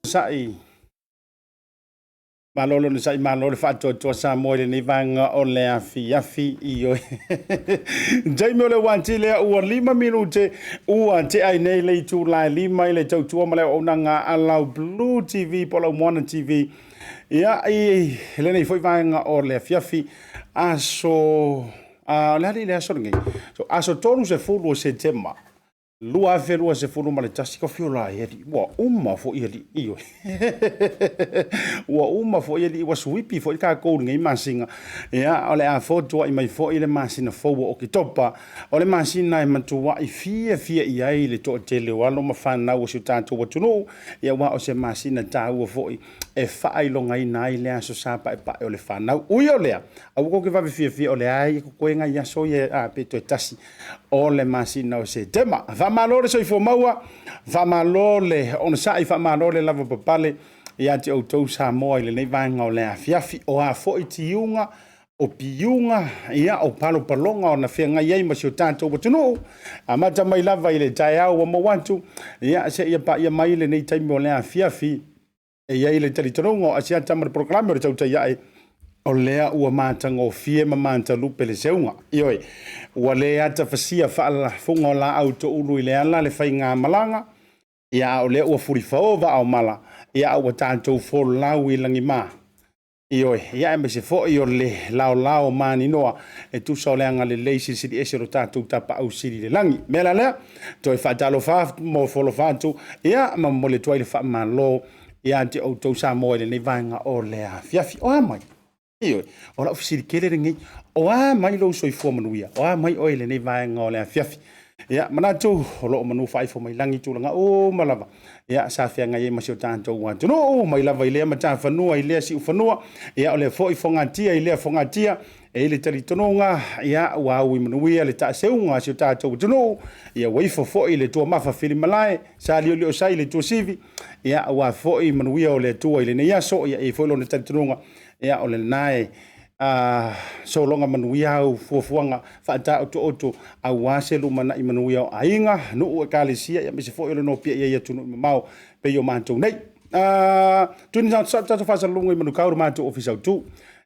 Sa'i Malo le onosai, malo le faatoatoa Samoa i lenei vaega o le afiafi. Ioe. Taimi o le uati lea ua 5 minute ua tea ai nei le itula e 5 i le tautua ma le auaunaga a lau Blue TV po o lau Moana TV. Ia, i lenei foi vaega o le afiafi, aso, o le a alii le aso lenei? So, aso 30 o Setema 2021, ka fio la e alii, ua uma foi alii, ioe. Ua uma foi alii, ua suipi foi tatou lenei masina. Ia, o le a fotuai mai foi le masina fou o Oketopa, o le masina e matuai fiafia i ai le toatele o alo ma fanau o si o tatou atunuu, ia aua o se masina taua foi e faailogaina ai le aso sa paepae o le fanau. Ui o lea, aua kou te vave fiafia o lea e totoe nai aso ia a pe toe tasi o le masina o Setema. Faamalo le soifua maua, faamalo le onosai, faamalo le lavapapale ia te outou Samoa i lenei vaega o le afiafi. O a foi tiuga, o piuga, ia, o palopaloga ona feagai ai ma si o tatou atunuu, amata mai lava i le taeao ua maua atu, ia, seia paia mai lenei taimi o le afiafi. E i ai le talitonuga o Asiata ma le polokalame o le Tautai Ae, o lea ua matagofie ma matalupe le seuga. Ioe, ua le atafasia faalafuga o laau toulu i le ala le faigamalaga, ia a o lea ua fulifao vaa o mala, ia a ua tatou folau i lagima. Ioe, ia aemaise foi o le laolao maninoa e tusa o le agalelei silisili ese o lo tatou Tapaau Sili i le lagi. O le mea la lea, toe faatalofa ma ofo alofa atu, ia ma momoli atu ai le faamalo ia te outou Samoa i lenei vaega o le afiafi. O a mai? Ioe, o lau fesili tele lenei, o a mai lou soifua manuia? O a mai oe i lenei vaega o le afiafi? Ia, manatu o lo o manu faaifo mai lagi tulaga uma lava. Ia, sa feagai ai ma si o tatou atunuu, mai lava i lea matafanua i lea siufanua, ia, o lea foi fogatia i lea fogatia, e i ai le talitonuga, ia, ua au i manuia le taaseuga a si o tatou atunuu, ia, ua ifo foi le tuamafa filimalae, sa lioliosai le tuasivi, ia, aua foi manuia o le Atua i lenei aso, ia, e i ai foi lona talitonuga, ia, o lena e sologa manuia au fuafuaga faataotooto aua se lumanai manuia o aiga, nuu, ekalesia, aemaise foi o le nopiai ai i atunuu mamao pei o matou nei. Tuina tatou faasalalauga i Manukau, le matou ofisa autu.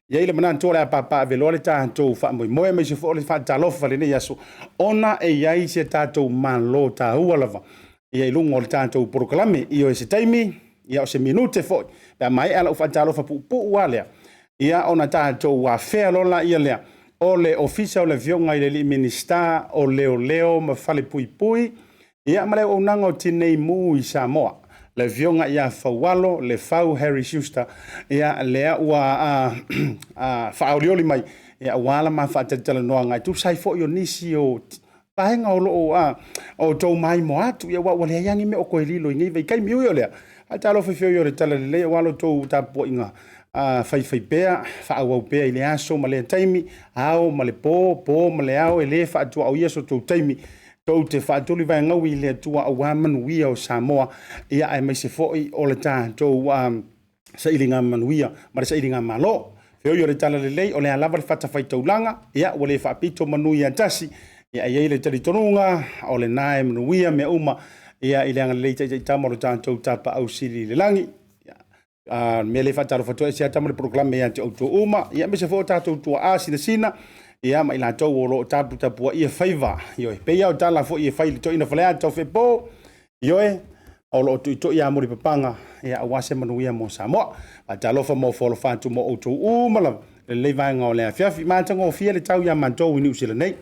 E i ai le manatu o le a papaaveloa le tatou faamoemoe aemaise foi o le faatalofa i lenei aso, ona e i ai si a tatou Malo taua lava ia i luga o le tatou polokalame. Ioe, se taimi, ia o se minute foi, pe a maea lau faatalofa puupuu lava lea, ia ona tatou afea loa lea lea o le ofisa o le Afioga i le alii Minisita o Leoleo ma Falepuipui, ia ma le auaunaga o Tinei Mu i Samoa, le Afioga ia Faualo Lefau Harry Schuster, ia lea ua faaolioli mai aua la ma faatalatalanoaga e tusa ai foi o nisi o vaega o lo o outou maimoa atu, ia aua ua leai lava ni mea o toe lilo i nei vaitaimi. E ui o lea, faatalofa i feoi o le Talalelei aua lo outou tapuaiga faifaipea, faaauau pea i le aso ma lea taimi, ao ma le po, po ma le ao, e le faatuaoia so outou taimi, tou te faatulivaegaui i le Atua aua manuia o Samoa, ia aemaise foi o le tatou sailiga manuia ma le sailiga malo. Feoi o le Talalelei, o le a lava le fatafaitaulaga, ia ua le faapito manu ia tasi, ia e i ai le talitonuga o lena e manuia mea uma, ia i le agalelei taitaitama o le tatou Tapaau Sili i le lagi. A mea le faatalofa atu ai se ata ma le polokalame ia te outou uma, ia aemaise foi o tatou tuaa sinasina, ia ma i latou o lo o taputapuaia faiva. Ioe, pei lava o tala foi e fai i le toeaina Faleata o Fepo, ioe, o lo o tuitui lava mulipapaga ia aua se manuia mo Samoa. Faatalofa ma ofo alofa atu mo outou uma lava i lenei vaega o le afiafi. Matagofie le tau ia matou i Niu Sila nei.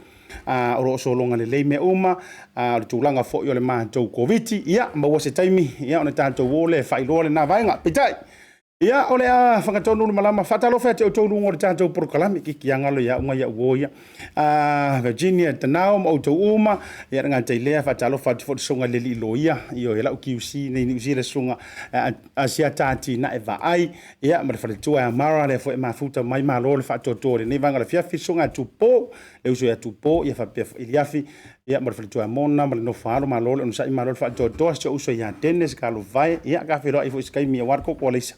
O lo o sologa lelei mea uma, o le tulaga foi o le matou Koviti, ia maua se taimi ia ona tatou o lea e faailoa lena vaega. Peitai, ia o le a fagatonu le malama, faatalofa ia te outou i luga o le tatou polokalame, kiki lava galo ia au ngai au uo ia. Virginia Tanao ma outou uma, ia le gata i lea, faatalofa atu foi i le susuga i le alii loia, ioe, lau QC nei i Niu Sila, susuga Asiata Atinae Vaai, ia ma le faletua ia Mara, lea foi e mafuta mai, malo le faatoatoa i lenei vaega o le afiafi, susuga ia Tupo, le uso ia Tupo, ia faapea foi Iliafi, ia ma le faletua ia Mona ma le nofo a alo, malo le onosai, malo le faatoatoa, si ou uso ia Dennis Kalovai, ia ka feiloai foi i se taimi aua le koko a Leisa.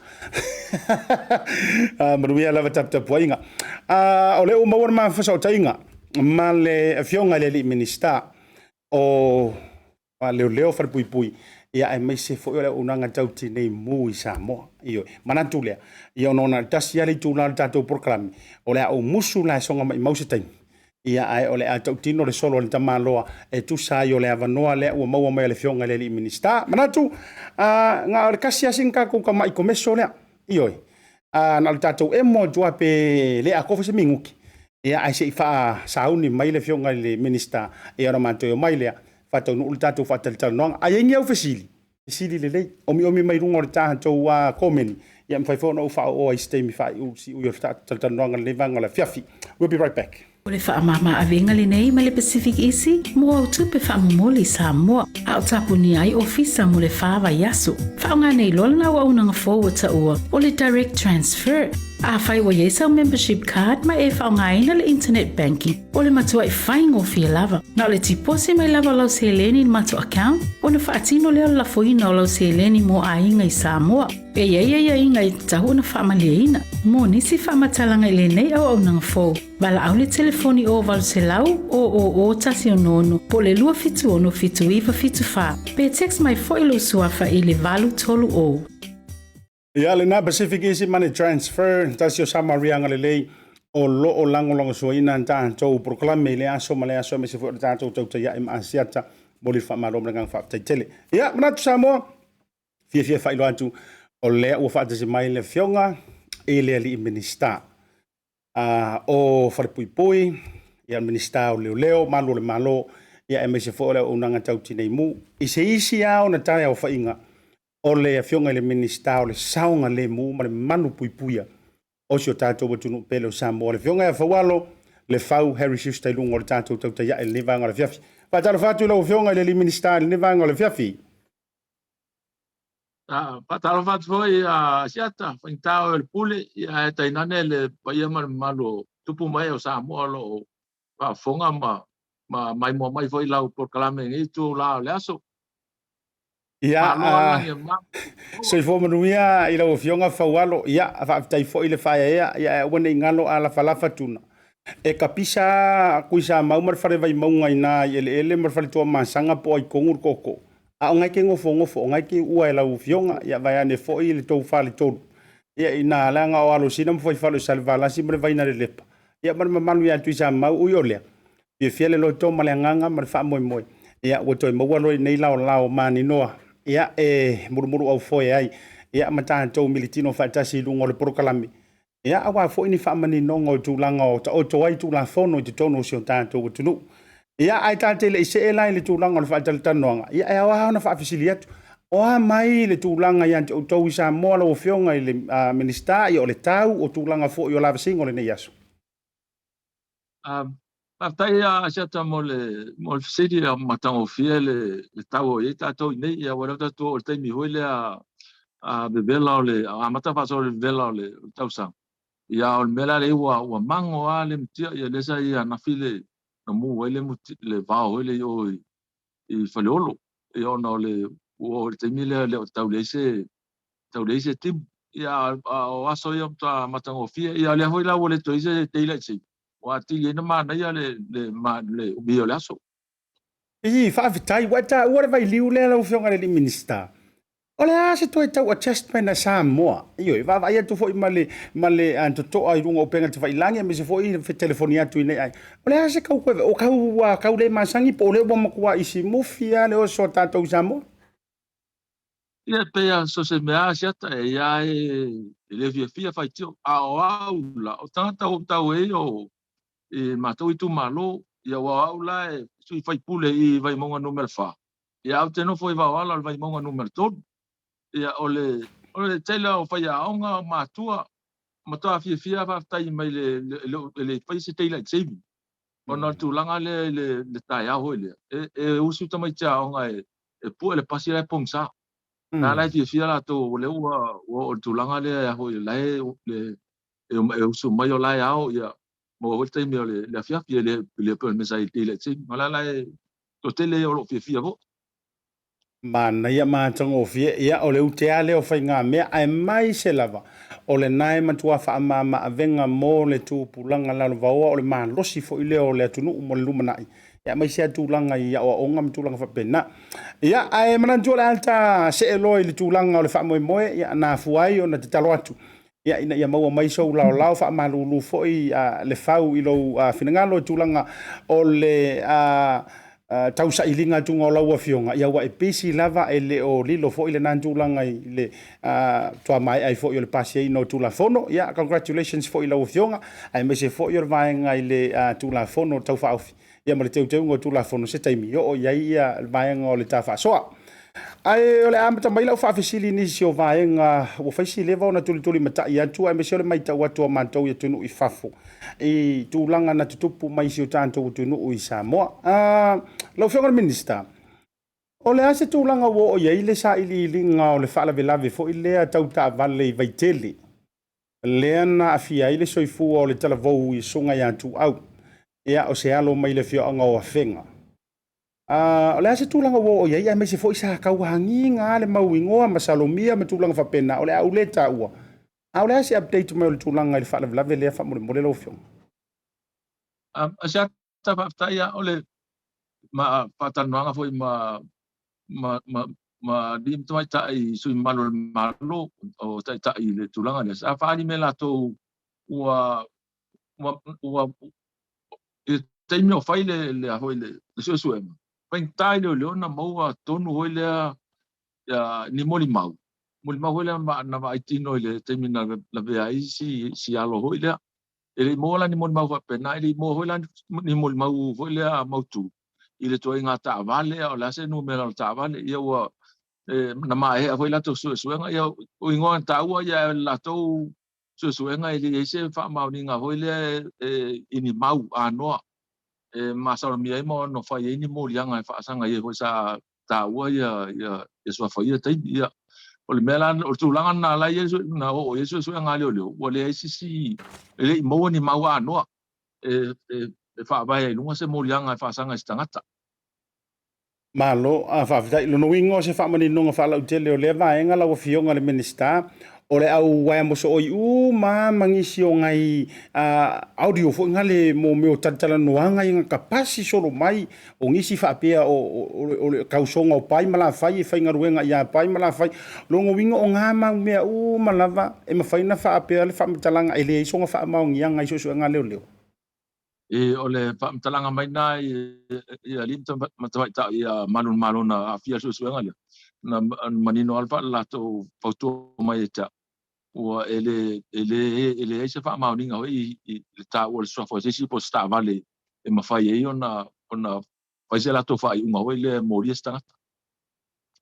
Manuia lava taputapuaiga. O lea ua maua le ma fesootaiga ma le Afioga i le alii Minisita o Leoleo Falepuipui, ia aemaise foi o le auaunaga tau tinei mu i Samoa. Ioe, manatu lea, ia ona na o le tasi lava le itula o le tatou polokalame, o le a ou musu la e soga maimau se taimi, ia ae o le a tautino le solo a le tamaloa e tusa ai o le avanoa lea ua maua mai e le Afioga i le alii Minisita. Manatu, na o le tasi lava sina tatou tamai komeso lea, ioe, na o le tatou emo atu lava pe le atoa foi se minute, ia ae se i faasauni mai le Afioga i le Minisita, ia ona matou omai lea faataunuu le tatou faatalatalanoaga. A i ai ni au fesili, fesili lelei, omiomi mai luga o le tatou komeni, ia mafai foi ona ou faaooa i se taimi faaiu siui o le talatalanoaga i lenei vaega o le afiafi. We'll be right back. O le faamama-avega lenei mai le Pacific Easy mo au tupe faamomoli i Samoa, a o tapunia ai ofisa mo le fa vaiaso. Faaaoga nei loa lana auaunaga fou ua taua o le Direct Transfer. Afai ua i ai sau membership card ma e faaaogaina le internet banking, o le matuai faigofie lava. Na o le tiposi mai lava o lau seleni i le matou account, ona faatino lea o le lafoina o lau seleni mo aiga i Samoa. E i ai aiaiga e tatau ona faamalieina. Mo nisi faamatalaga i lenei auaunaga fou, valaau le telefoni o 800 000 166 po o le 276 7974 pe text mai foi lou suafa i le 830. Ia lena Pacific Easy Money Transfer, tasi o Samariaga lelei o lo o lagolagosuaina tatou polokalame i le aso ma le aso aemaise foi o le tatou tautaia'i ma Asiata. Momoli le faamalo ma le agaga faafetai tele. Ia, manatu Samoa, fiafia faailoa atu o lea ua faatasi mai le Afioga i le alii Minisita o Falepuipui, ia le Minisita o Leoleo, Malu o le Malo, ia aemaise foi o le auaunaga tau Tinei Mu. I se isi lava ona taleaofaiga o le Afioga i le Minisita o le saogalemu ma le malupuipuia o si o tatou atunuu pele o Samoa, le Afioga ia Faualo Lefau Harry Schuster i luga o le tatou tautaiae i lenei vaega o le afiafi. Faatalofa atu i lau Afioga i le alii Minisita i lenei vaega o le afiafi. Faatalofa atu foi a Asiata, faigata oe o le pule, ia ae tainane le paia ma le mamalu o tupu ma ee o Samoa o lo o faafofoga ma maimoa mai foi i lau polokalame i lenei itula o le aso. Ia, soifua manuia i lau Afioga Faualo. Ia, faafetai foi le faaeaea. Ia, ae aua ne i galo a lafalafa tuna. E kapisa Tuisamau ma le fale Vaimauga i ina i eleele ma le fale Tuamasaga po o ai tonu le tootoo. A o ngai ke gofogofo, o ngai ke ua e lau afioga, ia vaeane foi le tou faletolu. Ia ina leaga o Alosina ma Fuaifale o Salevalasi ma le Vainalelepa, ia ma le mamalu ia Tuisamau, ui o lea, fiafia le loto ma le agaga ma le faamoemoe, ia ua toe maua loa i nei laolao maninoa, ia e mulumuluaufoe ai, ia ma tatou militino faatasi i luga o le polokalame. Ia, aua foi ni faamaninoga o tulaga o taoto ai Tulafono i totonu o si o tatou atunuu. Ia, ae ta te le i see la i le tulaga o le faatalatalanoaga, ia e ao lava ona faafesili atu, o a mai le tulaga ia te outou i Samoa lau Afioga i le Minisita, ia o le tau o tulaga foi o lavasiga o lenei aso? Faafetai Asiata mo le fesili matagofie le tau o i ai tatou i nei. Ia ua le o tatou oo i le taimi foi lea vevela o le amata faasolo i le vevela o le tausaga. Ia o le mea la lea ua mago lava le mutia, ia lea sa i ananafi le na mu ai le vao foi lea i o i Faleolo. Ia ona o le ua oo i le taimi lea le o tau leai se tau leai se timu. Ia a o aso ia matua matagofie. Ia lea foi la ua le toe i ai se daylight saving. Ua atili ai ona manaia le umi o le aso. Ii, Faafetai, ua e taua le vailiu lea lau Afioga i le Minisita. O le a se toe tau adjustment a Samoa? Ioe, vaavaai atu foi ma le ma le totoa i luga o upega tafailagi aemaise foi le telefoni atu i nei ai. O le a se kau koe, o kau ua kau le masani po o lea ua matua simufi lava le oso a tatou i Samoa? Ia e pei lava so o se mea lava Asiata e ia e le fiafia faitio. A o au la, o tagata ua ou tau ai o i matou itumalo, ia aua o au la e sui faipule i Vaimauga Nu.4, ia ae ou te nofo i Vaoala o le Vaimauga Nu.3. Ia o le o le tele o faiaoga o matua matua fiafia faafetai mai le e le fai se daylight saving ona o le tulaga lea i le taeao foi lea e usu tamaiti aoga e pue le pasi la e pogisa. Na la e fiafia latou o lea ua oo i le tulaga lea foi la e e usu mai o la e ao ia maua foi le taimi o le afiafi e le pei o le mea sa i daylight saving. O la la e toatele ia o lo o fiafia foi. Manaia matagofie, ia o le ute lava lea o faigamea, aemaise lava o lena e matua faamama-avega mo le tupulaga lalovaoa, o le malosi foi lea o le atunuu mo le lumanai, aemaise lava tulaga i aoaoga ma tulaga faapena. Ia, ae manatu o le a ta see loa i le tulaga o le faamoemoe, ia na afua ai ona tatalo atu, ia ina ia maua mai sou laolao faamalulu foi le fau i lou finagalo i tulaga o le tausailiga atuga o lau Afioga, ia ua e pisi lava e le o lilo foi lena tulaga i le toa maea ai foi o le pasiaina o Tulafono. Ia, congratulations foi i lau Afioga, aemaise foi o le vaega i le Tulafono Tau Faaofi, ia ma le teuteuga o Tulafono se taimi oo i ai ia le vaega o le ta faasoa. Ae o le a amata mai lau faafesili i nisi o vaega ua fai si leva ona tulitulimatai atu, aemaise o le matau atu a matou i atunuu i fafo i tulaga na tutupu mai i si o tatou atunuu i Samoa. Lau Afioga i le Minisita, o le a se tulaga ua oo i ai le sailiiliga o le faalavelave foi lea tau taavale i Vaitele, lea na aafia ai le soifua o le talavou i Susuga ia Tuau, ia o se alo mai le afioaga o Afega? O le a se tulaga ua oo i ai, aemaise foi sa tauagiga lava le mauigoa ma salomia ma tulaga faapena, o le a ou le taua, a o le a se update mai o le tulaga i le faalavelave lea faamolemole lau Afioga? Asiata, faafetai o le faatalanoaga foi ma alii ma tamaitai sui mamalu o le Malo o taitai i le tulaga lea. Sa faaali mai latou ua i le taimi o fai le suesuega, faigata i leoleo ona maua tonu foi lea ni molimau, molimau foi lea na vaai tino i le taimi na lavea ai si alo foi lea. E le i maua la ni molimau faapena, e le i maua foi la ni molimau foi lea mautu i le ituaiga taavale, o le a se numera o le taavale. Ia ua na maea foi latou suesuega, ia o igoa na taua ia latou suesuega e le i ai se faamaoniga foi lea i ni mau anoa e masalomia ai ma ono fai ai ni moliaga e faasaga i ai foi sa taua ia suafa i ia taimi. Ia, o le mea la, o le tulaga lena la i ai na oo i ai suesuega a leoleo, ua leai se isi, e le i maua ni mau anoa e faavae ai i luga se moliaga e faasaga i se tagata. Malo, faafetai. Lona uiga o se faamaninoga faalautele o lea vaega lau Afioga i le Minisita, O le au uaea mosooi uma ma nisi o ngai audio foi ngale mo mea o talatalanoaga ia ka pasi solo mai o nisi faapea o le kausoga o pai ma lafai e faigaluega ia pai ma lafai logo uiga o ngā mau mea uma lava e mafai ona faapea le faamatalaga e leai soga faamaoniaga i suesuega a leoleo. E o le faamatalaga mai na i alii ma tamaitai ia malu o le Malo na aafia suesuega lea na manino lava le latou fautua mai e te ua e leai se faamaoniga foi i le taua o le suafa o se isi po o se taavale e mafai ai ona fai se latou faaiuga foi lea e molia se tagata.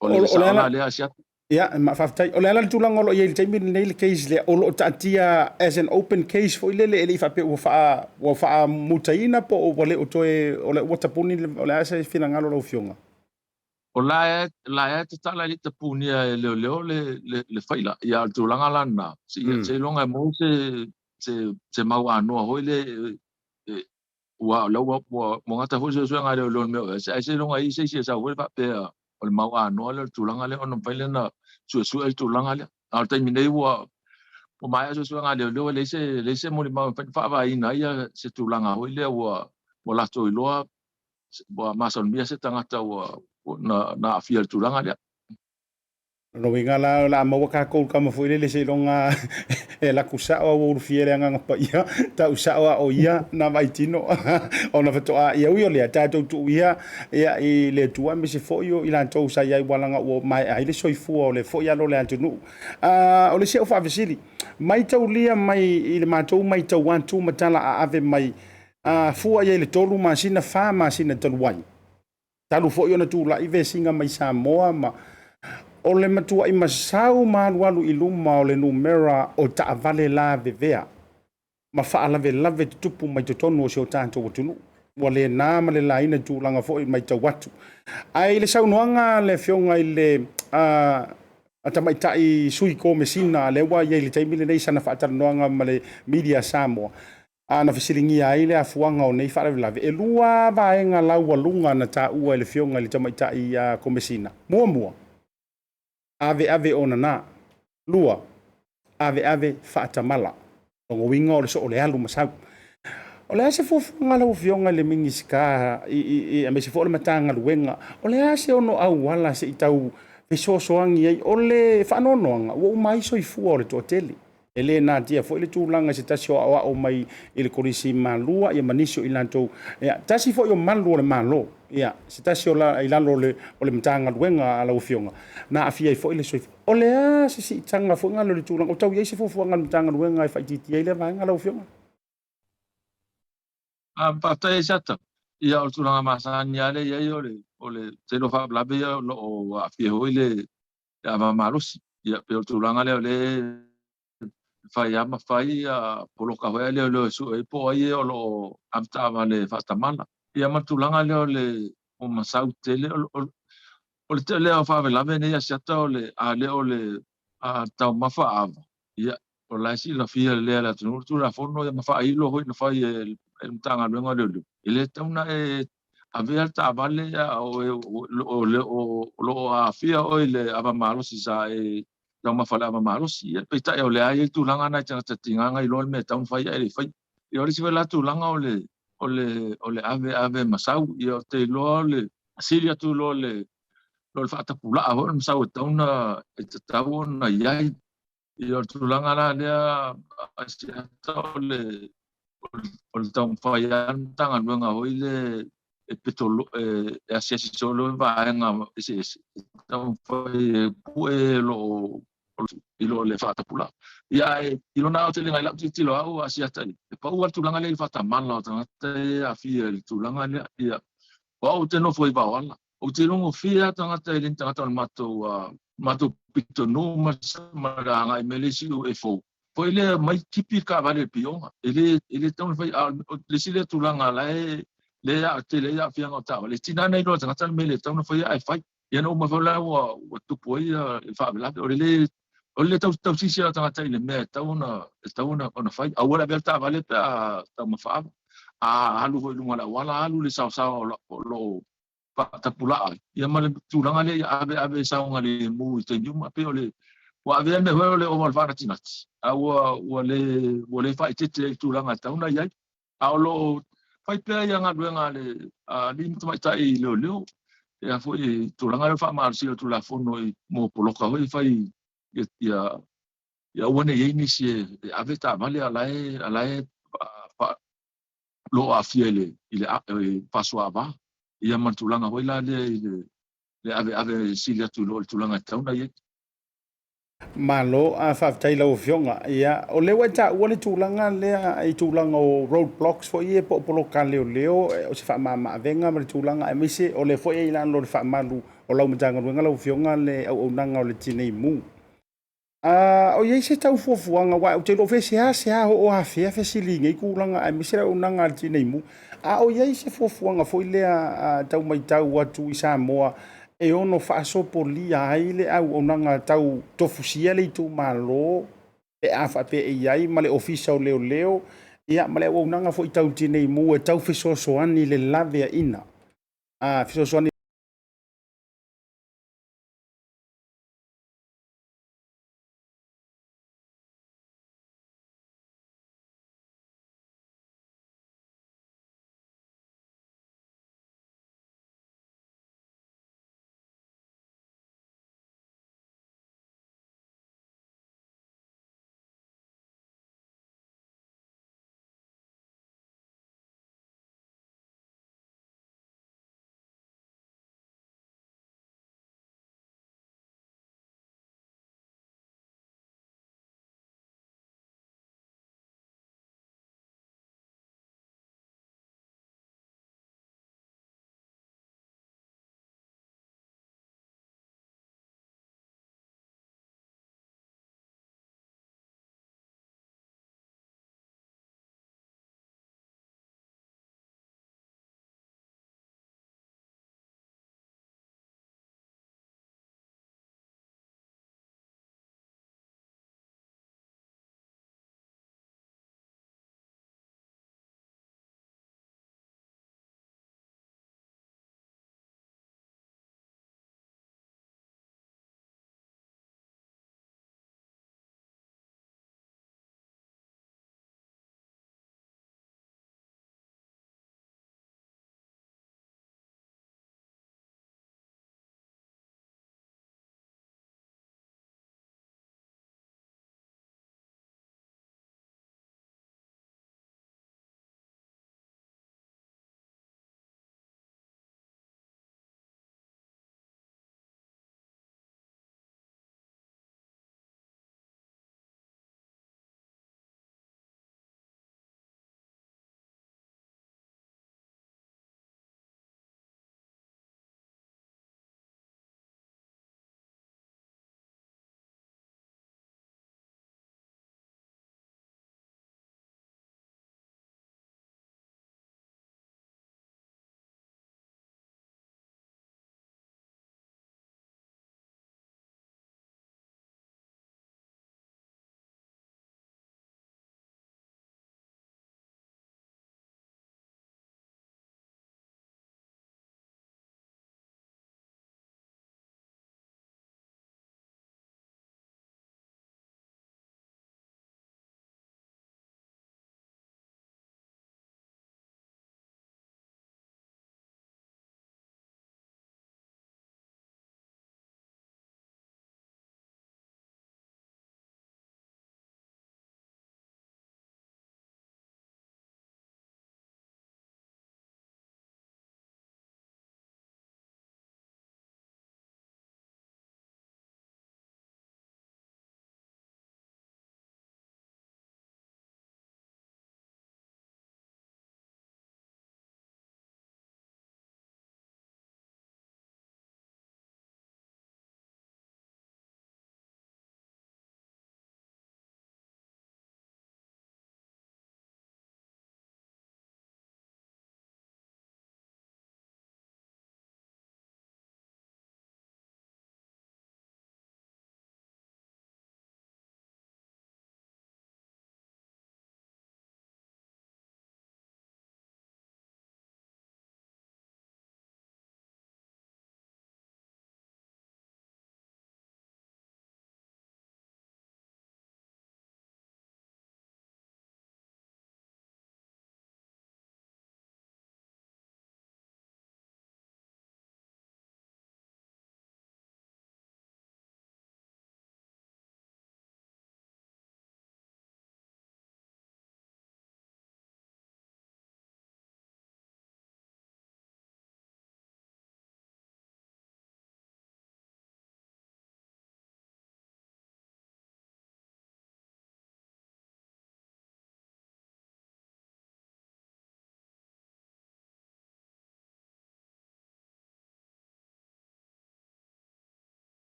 O le sao la lea Asiata. Ia, faafetai. O le ala le tulaga o lo o i ai i le taimi lenei le case lea, o lo o taatia as an open case foi lele, e le i faapea ua faamutaina po o ua le o toe, o le ua tapuni, o le a se finagalo o lau Afioga? O la e tatala i le tapunia e leoleo le faila. Ia, o le tulaga la lena, seiloga e maua se mau anoa foi le ua la ua gata foi suesuega a leoleo i le mea o ese, ae seiloga i se isi e sau foi faapea o le mau anoa lea o le tulaga lea ona mafai lea ona suesue le tulaga lea. A o le taimi nei ua maea suesuega a leoleo, e leai se molimau e mafai ona faavaeina ai se tulaga foi lea ua latou iloa ua masalomia se tagata ua na aafia i le tulaga lea. Lona uiga la o le a maua tatou tama foi lele seiloga e laku sao a ua ulufia le Agaga Paia, tau sao a o ia na vaitino ona faatoa ia ui o lea tatou tuu ia ia i le Atua aemaise foi o i latou sa i ai ua laga ua maea ai le soifua o le foi alo o le atunuu. O le isi au faafesili, maitaulia mai i le matou maitau atu ma tala aave mai fua i ai le 3 masina 4 masina talu ai, talu foi ona tulai vesiga mai Samoa ma o le matuai masau ma alualu i luma o le numera o taavale lavevea ma faalavelave tutupu mai totonu o si o tatou atunuu. Ua le na ma le laina tulaga foi mai tau atu. Ae i le saunoaga le afioga i le tamaitai sui komesina lea ua i ai i le taimi lenei sana faatalanoaga ma le media Samoa, na fesiligia ai le afuaga o nei faalavelave, e 2 vaega laualuga na taua e le afioga i le tamaitai komesina. Muamua, aveave onana. 2, aveave faatamala. Lona uiga o le soo le alu ma sau. O le a se fuafuaga lau afioga i le Minisita aemaise foi o le Matagaluega, o le a se ono auala se i tau fesoasoani ai o le faanoanoaga ua uma ai soifua o le toatele. E le natia foi le tulaga i se tasi o aoao mai i le Kolisi Malua ia ma nisi o i latou. Ia, tasi foi o malu o le Malo, ia, se tasi o i lalo o le Matagaluega a lau afioga, na aafia ai foi le soifua. O le a se siitaga foi ngalo le tulaga, o tau i ai se fuafuaga a le Matagaluega e faaitiitia ai lea vaega lau afioga? Faafetai Asiata. Ia, o le tulaga masani lava lea i ai o le tele o faalavelave ia o lo o aafia foi le ava malosi. Ia, pei o le tulaga lea o le fai lava ma fai poloka foi lea o le sue ai po o ai o lo o avetaavale faatamala. Ia ma le tulaga lea o le masau tele o le tele o faalavelave nei Asiata o le a le o le taumafa ava. Ia, o la e silafia lea le atunuu le Tulafono ia ma faailo foi na fai e le Matagaluega o Leoleo. E le tatau ona e avea le taavale o lo o aafia oe i le ava malosi sa e taumafa le ava malosi. Ia, peitai o le a i ai tulaga nai tagata tigaga iloa le mea e tatau ona fai ae le fai. Ia, o le isi foi la tulaga o le ave masau. Ia, o te iloa o le sili atu loa le faatapulaa foi o le masau e tatau ona i ai. Ia, o le tulaga la lea Asiata o le taumafai lava le Matagaluega foi le e petolo e asiasi solo vaega eseese e taumafai e pue lo i lo le faatapulaa. Ia, ae i lona aotelega i lau tilotilo au Asiata e pau lava le tulaga lea i le faatamala o tagata e aafia i le tulaga lea. Ia, o au ou te nofo i Vaoala, ou te logofia lava tagata e le ni tagata o le matou pitonuu ma le agai mai le isi e fou. Foi lea mai tipi le taavale i le pioga. E le tatau ona fai, a o le isi lea tulaga la e lea a tele ai aafiaga o taavale. E tiga na iloa e tagata le mea e le tatau ona faia ae fai. Ia na uma foi la ua tupu ai le faalavelave. O le tausisi o tagata i le mea e tatau ona fai. Aua le avea le taavale pe a taumafa ava. A alu foi i luga o le auala, alu le saosaoa o lo o faatapulaa. Ia ma le tulaga lea ia ave saogalemu i taimi uma. Pei o le Ua avea mea foi o le ova o le faanatinati, a ua ua le ua le faaeteete ai i tulaga e tatau ona i ai. A o lo o fai pea ia galuega a le alii ma tamaitai leoleo ia foi i tulaga lea o le faamalosia o le Tulafono i mo poloka foi e fai ia ia ia aua ne i i ai nisi e ave taavale a o la e a la e lo o aafia i le i le faasoa-ava ia ma le tulaga foi la lea i le le aveave sili atu i lo le tulaga e tatau ona i ai. Malo, a faafetai i lau Afioga. Ia, o lea ua e taua le tulaga lea i tulaga o road blocks foi ia po o poloka leoleo, o se faamama-avega ma le tulaga aemaise o lea foi e i lalo o le faamalu o lau Matagaluega lau Afioga le auaunaga o le Tinei Mu. A o i ai se tau fuafuaga, aua ou te iloa foi e seasea oo afea fesili i nei tulaga aemaise le auaunaga a le Tinei Mu. A o i ai se fuafuaga foi lea tau matau atu i Samoa e ono faasopolia ai le auaunaga tau tofusia le itumalo pe a faapea e i ai ma le Ofisa o Leoleo, ia ma le auaunaga foi tau Tinei Mu e tau fesoasoani i le laveaiina, fesoasoani.